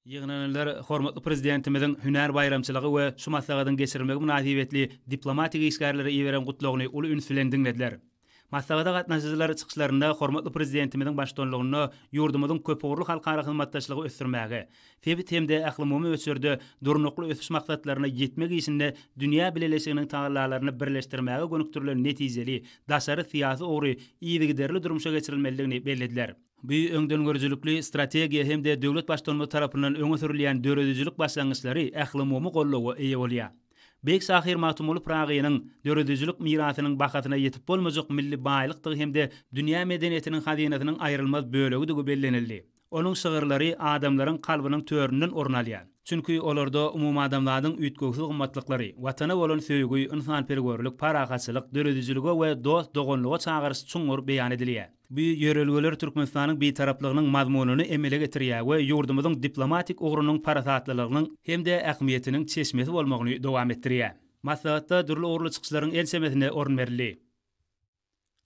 Ýygnananlar hormatly Prezidentimiziň hünär baýramçylygy we şu maslahatyň geçirilmegi mynasybetli diplomatik işgärlere iberen Gutlagyny uly üns bilen diňlediler. Maslahata gatnaşyjylar çykyşlarynda hormatly Prezidentimiziň baştutanlygynda ýurdumyzyň köpugurly halkara hyzmatdaşlygy ösdürmäge, sebit hem-de ählumumy möçberde Durnukly ösüş maksatlaryna ýetmek işinde dünýä bileleşiginiň tagallalaryny birleşdirmäge gönükdirilen netijeli daşary syýasy ugry yzygiderli durmuşa geçirilmelidigini bellediler. Bu öňdengörüjilikli strategiýa hem-de döwlet Baştutanymyz tarapyndan öňe sürülýän döredijilik başlangyçlary ählumumy goldawa eýe bolýar. Beýik şahyr Magtymguly Pyragynyň döredijilik mirasynyň bahasyna ýetip bolmajak milli baýlykdygy hem-de dünýä medeniýetiniň hazynasynyň aýrylmaz bölegidigi bellenildi. Onuň şygyrlary adamlaryň kalbynyň töründen orun alýar. Çünki olarda umumadamzadyň üýtgewsiz gymmatlyklary, Watana bolan söýgi, ynsanperwerlik, parahatçylyk, döredijilige we dost-doganlyga çagyryş çuňňur beýan edilýär. Bu ýörelgeler Türkmenistanyň Bitaraplygynyň mazmunyny emele getirýär we ýurdumyzyň diplomatik ugrunyň parasatlylygynyň hem-de ähmiýetiniň çeşmesi bolmagyny dowam etdirýär. Maslahatda dürli ugurly çykyşlaryň ençemesine orun berildi.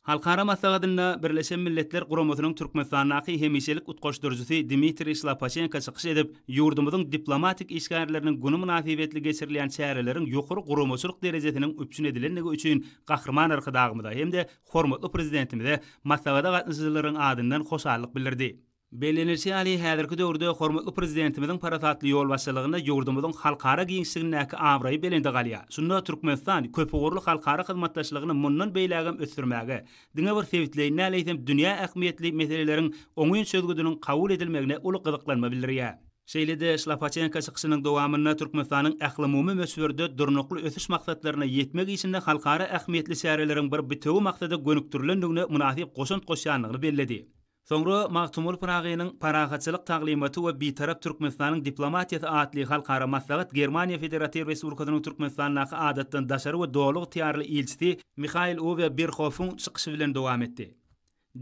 Halkara maslahatynda Birleşen Milletler Guramasynyň Türkmenistandaky hemişelik utgaşdyryjysy Dmitriý Şlapaçenko çykyş edip, ýurdumyzyň diplomatik işgärleriniň güni mynasybetli geçirilýän çäreleriň ýokary guramaçylyk derejesiniň üpjün edilendigi üçin Gahryman Arkadagymyza hem-de hormatly Prezidentimize maslahata gatnaşyjylaryň adyndan hoşallyk bildirdi. Bellenilişi ýaly, häzirki döwürde hormatly Prezidentimiziň parasatly ýolbaşçylygynda ýurdumyzyň halkara giňişligindäki abraýy belende galýar. Şunda Türkmenistan köpugurly halkara hyzmatdaşlygyny mundan beýlägem ösdürmäge, diňe bir sebitleýin däl, eýsem, dünýä ähmiýetli meseleleriň oňyn çözgüdiniň kabul edilmegine uly gyzyklanma bildirýär. Şeýle-de Şlapaçenko çykyşynyň dowamynda Türkmenistanyň ählumumy möçberde Durnukly ösüş maksatlaryna ýetmek işinde halkara ähmiýetli çäreleriň bir bitewi maksada gönükdirilendigine mynasyp goşant goşýandygyny belledi. Soňra Magtymguly Pyragynyň Parahatçylyk taglymaty we Bitarap Türkmenistanyň diplomatiýasy atly halkara maslahat Germaniýa Federatiw Respublikasynyň Türkmenistandaky Adatdan daşary we Doly ygtyýarly ilçisi Mihael Uwe Birhofyň çykyşy bilen dowam etdi.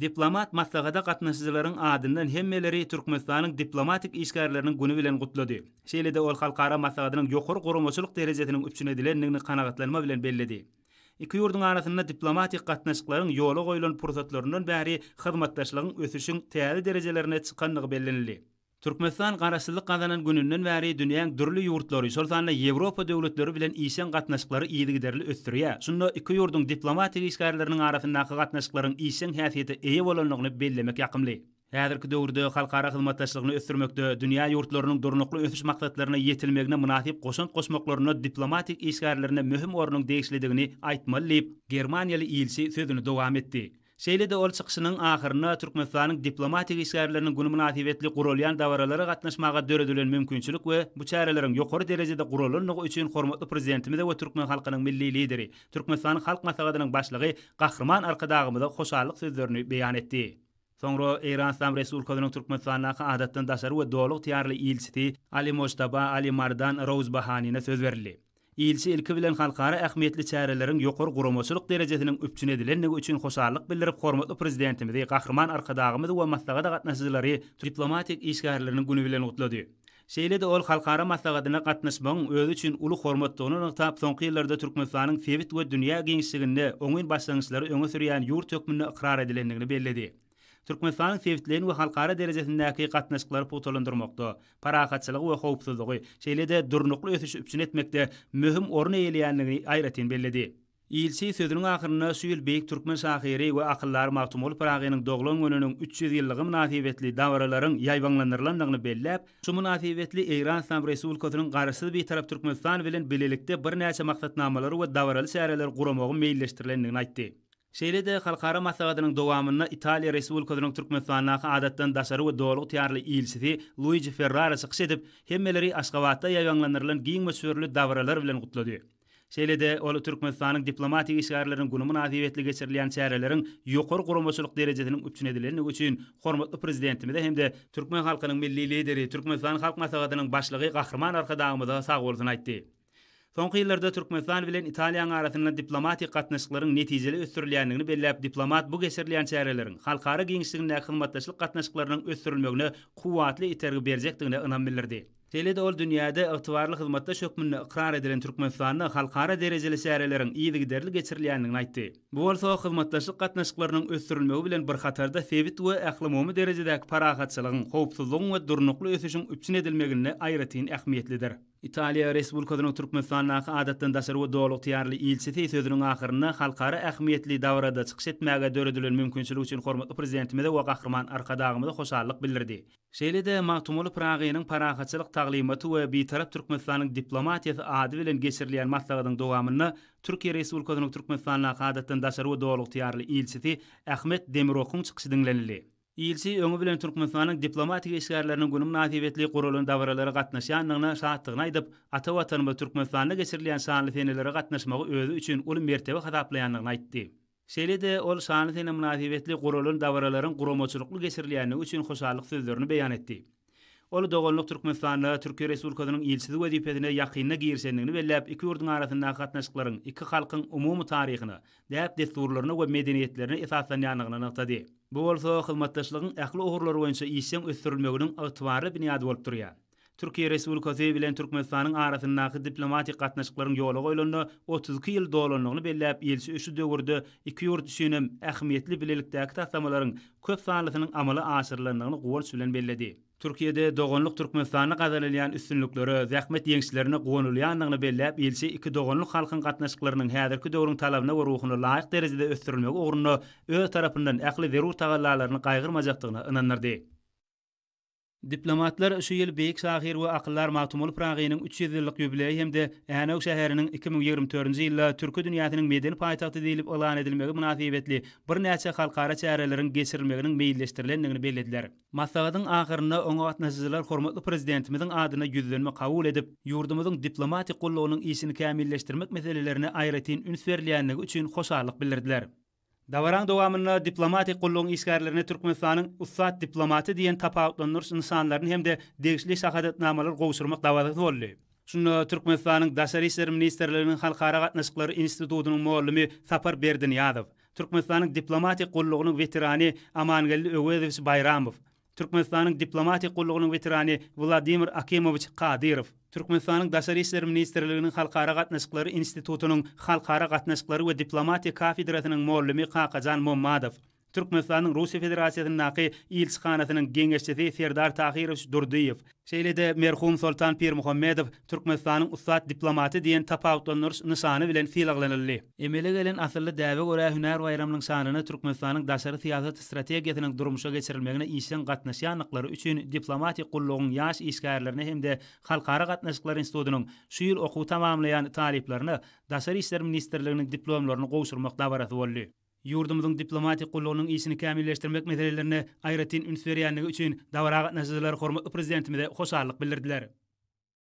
Diplomat maslahata gatnaşyjylaryň adyndan hemmeleri Türkmenistanyň diplomatik işgärleriniň güni bilen gutlady. Şeýle-de ol halkara maslahatynyň ýokary guramaçylyk derejesiniň üpjün edilendigini kanagatlanma bilen belledi. Iki ýurduň arasynda diplomatik gatnaşyklaryň ýola goýlan pursatlaryndan bäri hyzmatdaşlygyň ösüşiň täze derejelerine çykandygy bellenildi. Türkmenistan Garaşsyzlyk gazanan gününden bäri dünýäň dürli ýurtlary, şol sanda Ýewropa döwletleri bilen işjeň gatnaşyklary yzygiderli ösdürýär. Şunda iki ýurduň diplomatik işgärleriniň arasyndaky gatnaşyklaryň işjeň häsiýete eýe bolandygyny bellemek ýakymly. Häzirki döwürde halkara hyzmatdaşlygyny ösdürmekde, dünýä ýurtlarynyň Durnukly ösüş maksatlaryna ýetilmegine mynasyp goşant goşmaklarynda diplomatik işgärlerine möhüm ornuň degişlidigini aýtmaly diýip, germaniýaly ilçi sözüni dowam etdi. Şeýle-de ol çykyşynyň ahyrynda Türkmenistanyň diplomatik işgärleriniň güni mynasybetli guralýan dabaralara gatnaşmaga döredilen mümkinçilik we bu çäreleriň ýokary derejede guralandygy üçin hormatly Prezidentimize we türkmen halkynyň Milli Lideri, Türkmenistanyň Halk Maslahatynyň Başlygy Gahryman Arkadagymyza hoşallyk sözlerini beýan etdi. Soňra Eýran Yslam Respublikasynyň Türkmenistandaky Adatdan daşary we Doly ygtyýarly ilçisi Ali Mojtaba Ali Mardan Rouzbahanine söz berildi. Ilçi ilki bilen halkara ähmiýetli çäreleriň ýokary guramaçylyk derejesiniň üpjün edilendigi üçin hoşallyk bildirip, hormatly Prezidentimizi, Gahryman Arkadagymyzy we maslahata gatnaşyjylary diplomatik işgärleriniň güni bilen gutlady. Şeýle-de ol halkara maslahatyna gatnaşmagyň özi üçin uly hormatdygyny nygtap, soňky ýyllarda Türkmenistanyň sebit we dünýä giňişliginde oňyn başlangyçlary öňe sürýän ýurt hökmünde ykrar edilendigini belledi. Türkmenistanyň sebitleýin we halkara derejesindäki gatnaşyklary pugtalandyrmakda, parahatçylygy we howpsuzlygy, şeýle-de durnukly ösüşi üpjün etmekde möhüm orun eýeleýändigini aýratyn belledi. Ilçi sözüniň ahyrynda şu ýyl beýik türkmen şahyry we akyldary Magtymguly Pyragynyň doglan gününiň 300 ýyllygy mynasybetli dabaralaryň ýaýbaňlandyrylandygyny belläp, şu mynasybetli Eýran Yslam Respublikasynyň Garaşsyz Bitarap Türkmenistan bilen bilelikde birnäçe maksatnamalary we dabaraly çäreleri guramagyň meýilleşdirilendigini aýtdy. Şeýle-de halkara maslahatynyň dowamynda Italiýa Respublikasynyň Türkmenistandaky Adatdan daşary we Doly ygtyýarly ilçisi Luiji Ferrara çykyş edip, hemmeleri Aşgabatda ýaýbaňlandyrylan giň möçberli dabaralar bilen gutlady. Şeýle-de ol Türkmenistanyň diplomatik işgärleriniň güni mynasybetli geçirilýän çäreleriň ýokary guramaçylyk derejesiniň üpjün edilendigi üçin hormatly Prezidentimize hem-de türkmen halkynyň Milli Lideri, Türkmenistanyň Halk Maslahatynyň Başlygy Gahryman Arkadagymyza sagbolsun aýtdy. Soňky ýyllarda Türkmenistan bilen Italiýanyň arasynda diplomatik gatnaşyklaryň netijeli ösdürilýändigini belläp, diplomat bu geçirilýän çäreleriň halkara giňişligindäki hyzmatdaşlyk gatnaşyklarynyň ösdürilmegine kuwwatly itergi berjekdigine ynam bildirdi. Şeýle-de ol dünýäde ygtybarly hyzmatdaş hökmünde ykrar edilen Türkmenistanda halkara derejeli çäreleriň yzygiderli geçirilýändigini aýtdy. Bu bolsa hyzmatdaşlyk gatnaşyklarynyň ösdürilmegi bilen bir hatarda sebit we ählumumy derejedäki parahatçylygyň, howpsuzlygyň we durnukly ösüşiň üpjün edilmeginde aýratyn ähmiýetlidir. Italiýa Respublikasynyň Türkmenistandaky Adatdan daşary we Doly ygtyýarly ilçisi sözüniň ahyrynda halkara ähmiýetli dabarada çykyş etmäge döredilen mümkinçilik üçin hormatly Prezidentimize we Gahryman Arkadagymyza hoşallyk bildirdi. Şeýle-de Magtymguly Pyragynyň parahatçylyk taglymaty we Bitarap Türkmenistanyň diplomatiýasy ady bilen geçirilýän maslahatyň dowamynda Türkiýe Respublikasynyň Türkmenistandaky Adatdan daşary we Doly ygtyýarly ilçisi Ahmet Demirokyň çykyşy diňlenildi. Ilçi öňi bilen Türkmenistanyň diplomatik işgärleriniň güni mynasybetli guralan dabaralara gatnaşýandygyna şatdygyny aýdyp, ata Watanymyz Türkmenistanda geçirilýän şanly senelere gatnaşmagy özi üçin uly mertebe hasaplaýandygyny aýtdy. Şeýle-de ol şanly sene mynasybetli guralan dabaralaryň guramaçylykly geçirilýändigi üçin hoşallyk sözlerini beýan etdi. Ol doganlyk Türkmenistanda Türkiýe Respublikasynyň ilçisi wezipesine ýakynda girişendigini belläp, iki ýurduň arasyndaky gatnaşyklaryň iki halkyň umumy taryhyna, däp-dessurlaryna we medeniýetlerine esaslanýandygyny nygtady. Bu bolsa hyzmatdaşlygyň ähli ugurlary boýunça işjeň ösdürilmeginiň ygtybarly binýady bolup durýar. Türkiýe Respublikasy bilen Türkmenistanyň arasyndaky diplomatik gatnaşyklaryň ýola goýlanyna 32 ýyl dolandygyny belläp, ilçi şu döwürde iki ýurt üçin hem ähmiýetli bilelikdäki taslamalaryň köp sanlysynyň amala aşyrylandygyny guwanç bilen belledi. Türkiýede doganlyk Türkmenistanda gazanylýan üstünliklere, zähmet ýeňişlerine guwanylýandygyny belläp, ilçi iki doganlyk halkyň gatnaşyklarynyň häzirki döwrüň talabyna we ruhuna laýyk derejede ösdürilmegi ugrunda öz tarapyndan ähli zerur tagallalaryny gaýgyrmajakdygyna ynandyrdy. Diplomatlar şu ýyl beýik şahyr we akyldar Magtymguly Pyragynyň 300 ýyllyk ýubileýi hem-de Änew şäheriniň 2024-nji ýylda Türki dünýäsiniň medeni paýtagty diýlip yglan edilmegi mynasybetli birnäçe halkara çäreleriň geçirilmeginiň meýilleşdirilendigini bellediler. Maslahatyň ahyrynda oňa gatnaşyjylar hormatly Prezidentimiziň adyna ýüzlenme kabul edip, ýurdumyzyň diplomatik gullugynyň işini kämilleşdirmek meselelerine aýratyn üns berilýändigi üçin hoşallyk bildirdiler. Dabaraň dowamynda diplomatik gullugyň işgärlerine Türkmenistanyň ussat diplomaty diýen tapawutlandyryş nyşanlaryny hem-de degişli şahadatnamalary gowşurmak dabarasy boldy. Şunda Türkmenistanyň Daşary işler ministrliginiň Halkara gatnaşyklary institutynyň mugallymy Sapar Berdinyýazow, Türkmenistanyň diplomatik gullugynyň weterany Amangeldi Öwezowiç Baýramow, Türkmenistanyň diplomatik gullugynyň weterany Wladimir Akimowiç Kadyrow, Türkmenistanyň Daşary işler ministrliginiň Halkara gatnaşyklary institutynyň Halkara gatnaşyklary we diplomatiýa kafedrasynyň mugallymy Kakajan Mommadow, Türkmenistanyň Russiýa Federasiýasyndaky ilçihanasynyň geňeşçisi Serdar Tahyrowiç Durdyýew, Şeýle-de merhum Soltan Pirmuhammedow Türkmenistanyň ussat diplomaty diýen tapawutlandyryş nyşany bilen sylaglanyldy. Emele gelen asylly däbe görä hünär baýramynyň şanyna Türkmenistanyň daşary syýasat strategiýasynyň durmuşa geçirilmegine işjeň gatnaşýandyklary üçin diplomatik gullugyň ýaş işgärlerine hem-de Halkara gatnaşyklary institutynyň şu ýyl okuw tamamlaýan talyplaryna Daşary işler ministrliginiň diplomlaryny gowşurmak dabarasy boldy. Ýurdumyzyň diplomatik gullugynyň işini kämilleşdirmek meselelerine aýratyn üns berýändigi üçin dabara gatnaşyjylar hormatly Prezidentimize hoşallyk bildirdiler.